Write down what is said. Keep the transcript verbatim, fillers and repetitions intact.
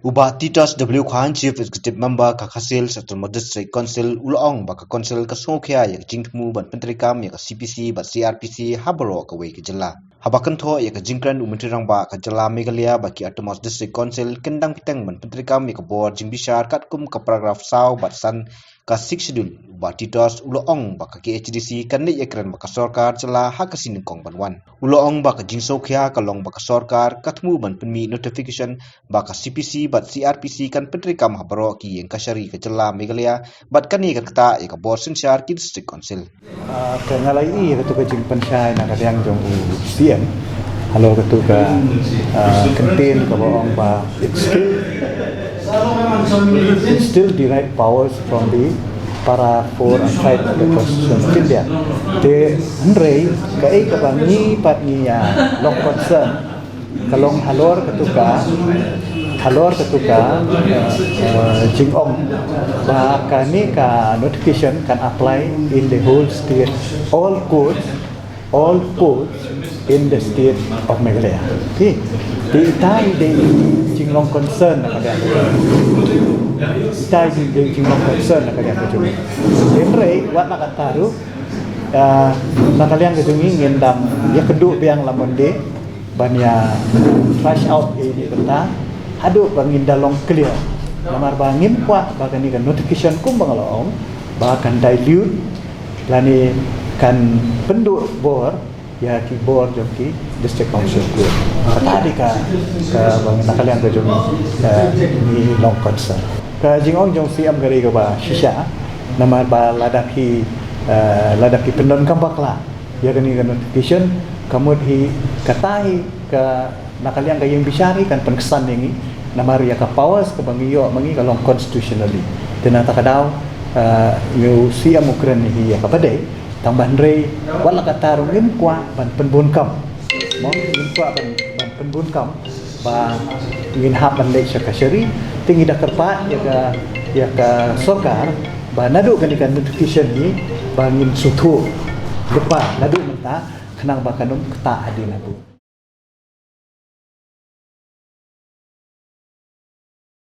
U Bah Titos W Khan, Chief Executive Member ka Khasi Hills Autonomous District Council, u la ong ba ka Council ka sngewkhia ïa ka jingthmu ban pyntreikam ïa ka C P C bad C R P C ha baroh kawei ka jylla. Haba kynthoh ïa ka jingkren u Myntri Rangbah ka jylla Meghalaya ba ki Autonomous District Council kin dang bteng ban pyntreikam ïa ka bor jingbishar katkum ka paragraph saw bad san ka Sixth Schedule, u Bah Titos u la ong ba ka K H A D C kan leit ïakren bad ka sorkar jylla ha ka sngi nyngkong ban wan. U la ong ba ka jingsngewkhia ka long ba ka sorkar ka thmu ban pynmih notification ba ka C P C bad C R P C kan pyntreikam ha baroh ki ïing kashari ka jylla Meghalaya bad kane kan ktah ïa ka bor synshar ki District Council. Ah, ka nga la ïohi ïa katu ka jingpynshai na ka liang jong u C M halor katu ka, ah, kyntien kaba ong ba it's still, it's still derived powers from the para four and five of the Constitution of India. Te hynrei kaei kaba ngi pat ngi ïa long concern ka long halor katu ka, halor katu ka, eh, jingong ba kane ka notification kan apply in the whole state, all courts, all courts in the state of Meghalaya. Okay. Te ita i dei i jinglong concern na ka liang ka jong ngi. Ita i dei i jinglong concern na ka liang ka jong ngi. Hynrei wat la katta ruh, eh, na ka liang ka jong ngi ngin dang ïakynduh biang la Monday ban ïa flush out ïa ine i bynta haduh ba ngin da long clear. Namar ba ngim kwah ba kane ka notification kumba nga la ong ba kan dilute lane kan pynduh bor ïa ki bor jong ki District Council. Kata dei ka, kaba na ka liang ka jong ngi, eh, ngi long concern. Ka jingong jong u C M ka dei kaba shisha namar ba lada ki, eh, lada ki pyndonkam bakla ïa kane ka notification, ka mut hi kata hi ka na ka liang ka ïing bishar hi kan pynksan ïa ngi namar ïa ka powers kaba ngi ïoh ma ngi ka long constitutionally. Te na kata ka daw, eh, u C M u kren hi ïa kaba dei, tang ba hynrei wat la katta ruh ngim kwah ban pynbunkam. Mo, ngim kwah ban, ban pynbunkam ba ngin hap ban leit sha kashari. Te ngi da kyrpad ïa ka, ïa ka sorkar ba naduh kane ka notification hi ba ngin sngewthuh lypa naduh mynta khnang ba kan ym ktah hadien haduh.